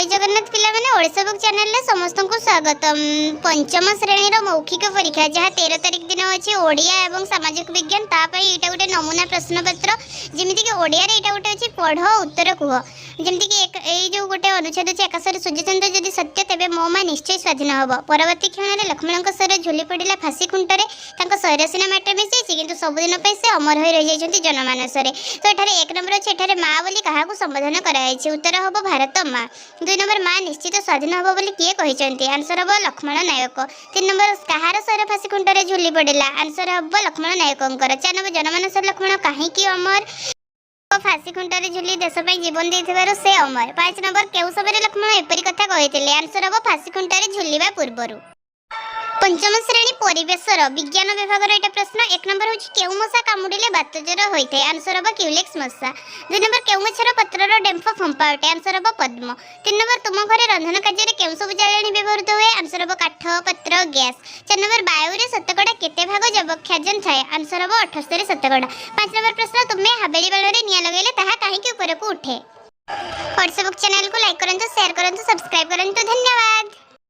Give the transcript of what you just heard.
ଜୟ ଜଗନ୍ନାଥ ପିଲାମାନେ, ଓଡ଼ିଶା ବୁକ୍ ଚ୍ୟାନେଲରେ ସମସ୍ତଙ୍କୁ ସ୍ୱାଗତ। ପଞ୍ଚମ ଶ୍ରେଣୀର ମୌଖିକ ପରୀକ୍ଷା ଯାହା 13 ତାରିଖ ଦିନ ଅଛି, ଓଡ଼ିଆ ଏବଂ ସାମାଜିକ ବିଜ୍ଞାନ, ତା ପାଇଁ ଏଇଟା ଗୋଟେ ନମୁନା ପ୍ରଶ୍ନପତ୍ର। ଯେମିତିକି ଓଡ଼ିଆରେ ଏଇଟା ଗୋଟେ ଅଛି, ପଢ଼ ଉତ୍ତର କୁହ। ଯେମିତିକି ଏଇ ଯେଉଁ ଗୋଟେ ଅନୁଚ୍ଛେଦ ଅଛି, ଆକାଶରେ ସୂର୍ଯ୍ୟଚନ୍ଦ୍ର ଯଦି ସତ୍ୟ, ତେବେ ମୋ ମା ନିଶ୍ଚୟ ସ୍ୱାଧୀନ ହେବ। ପରବର୍ତ୍ତୀ କ୍ଷଣରେ ଲକ୍ଷ୍ମଣଙ୍କ ଶରୀର ଝୁଲି ପଡ଼ିଲା ଫାଶୀ ଖୁଣ୍ଟରେ। ତାଙ୍କ ଶରୀର ସିନା ମାଟିରେ ମିଶିଯାଇଛି, କିନ୍ତୁ ସବୁଦିନ ପାଇଁ ସେ ଅମର ହୋଇ ରହିଯାଇଛନ୍ତି ଜନମାନସରେ। ତ ଏଠାରେ 1 ନମ୍ବର ଅଛି, ଏଠାରେ ମା ବୋଲି କାହାକୁ ସମ୍ବୋଧନ କରାଯାଇଛି? ଉତ୍ତର ହେବ ଭାରତ ମା। 2 ନମ୍ବର, ମା ନିଶ୍ଚିତ ସ୍ୱାଧୀନ ହେବ ବୋଲି କିଏ କହିଛନ୍ତି? ଆନ୍ସର ହେବ ଲକ୍ଷ୍ମଣ ନାୟକ। 3 ନମ୍ବର, କାହାର ଶରୀର ଫାଶୀ ଖୁଣ୍ଟରେ ଝୁଲି ପଡ଼ିଲା? ଆନ୍ସର ହେବ ଲକ୍ଷ୍ମଣ ନାୟକଙ୍କର। 4 ନମ୍ବର, ଜନମାନସରେ ଲକ୍ଷ୍ମଣ କାହିଁକି ଅମର? ଫାଶୀ ଖୁଣ୍ଟରେ ଝୁଲି ଦେଶ ପାଇଁ ଜୀବନ ଦେଇଥିବାରୁ ସେ ଅମର। 5 ନମ୍ବର, କେଉଁ ସମୟରେ ଲକ୍ଷ୍ମଣ ଏପରି କଥା କହିଥିଲେ? ଆନ୍ସର ହେବ ଫାଶୀ ଖୁଣ୍ଟରେ ଝୁଲିବା ପୂର୍ବରୁ। ପଞ୍ଚମ ଶ୍ରେଣୀ ପରିବେଶର ବିଜ୍ଞାନ ବିଭାଗର ଏଇଟା ପ୍ରଶ୍ନ। 1 ନମ୍ବର ହେଉଛି, କେଉଁ ମଶା କାମୁଡ଼ିଲେ ବାତଜ୍ୱର ହୋଇଥାଏ? ଆନ୍ସର ହେବ କ୍ୟୁଲେକ୍ସ ମଶା। 2 ନମ୍ବର, କେଉଁ ଗଛର ପତ୍ରର ଡେମ୍ଫ ଫମ୍ପା ଅଟେ? ଆନ୍ସର ହେବ ପଦ୍ମ। 3 ନମ୍ବର, ତୁମ ଘରେ ରନ୍ଧନ କାର୍ଯ୍ୟରେ କେଉଁ ସବୁ ଜାଳେଣି ବ୍ୟବହୃତ ହୁଏ? ଆନ୍ସର ହେବ କାଠ, ପତ୍ର, ଗ୍ୟାସ୍। 4 ନମ୍ବର, ବାୟୁରେ ଶତକଡ଼ା କେତେ ଭାଗ ଯବକ୍ଷାରଜାନ ଥାଏ? ଆନ୍ସର ହେବ 78%। 5 ନମ୍ବର ପ୍ରଶ୍ନ, ତୁମେ ହାବେଳି ବାଣରେ ନିଆଁ ଲଗାଇଲେ ତାହା କାହିଁକି ଉପରକୁ ଉଠେ? ଓଡ଼ିଶା ବୁକ୍ ଚ୍ୟାନେଲକୁ ଲାଇକ୍ କରନ୍ତୁ, ସେୟାର କରନ୍ତୁ, ସବସ୍କ୍ରାଇବ୍ କରନ୍ତୁ। ଧନ୍ୟବାଦ।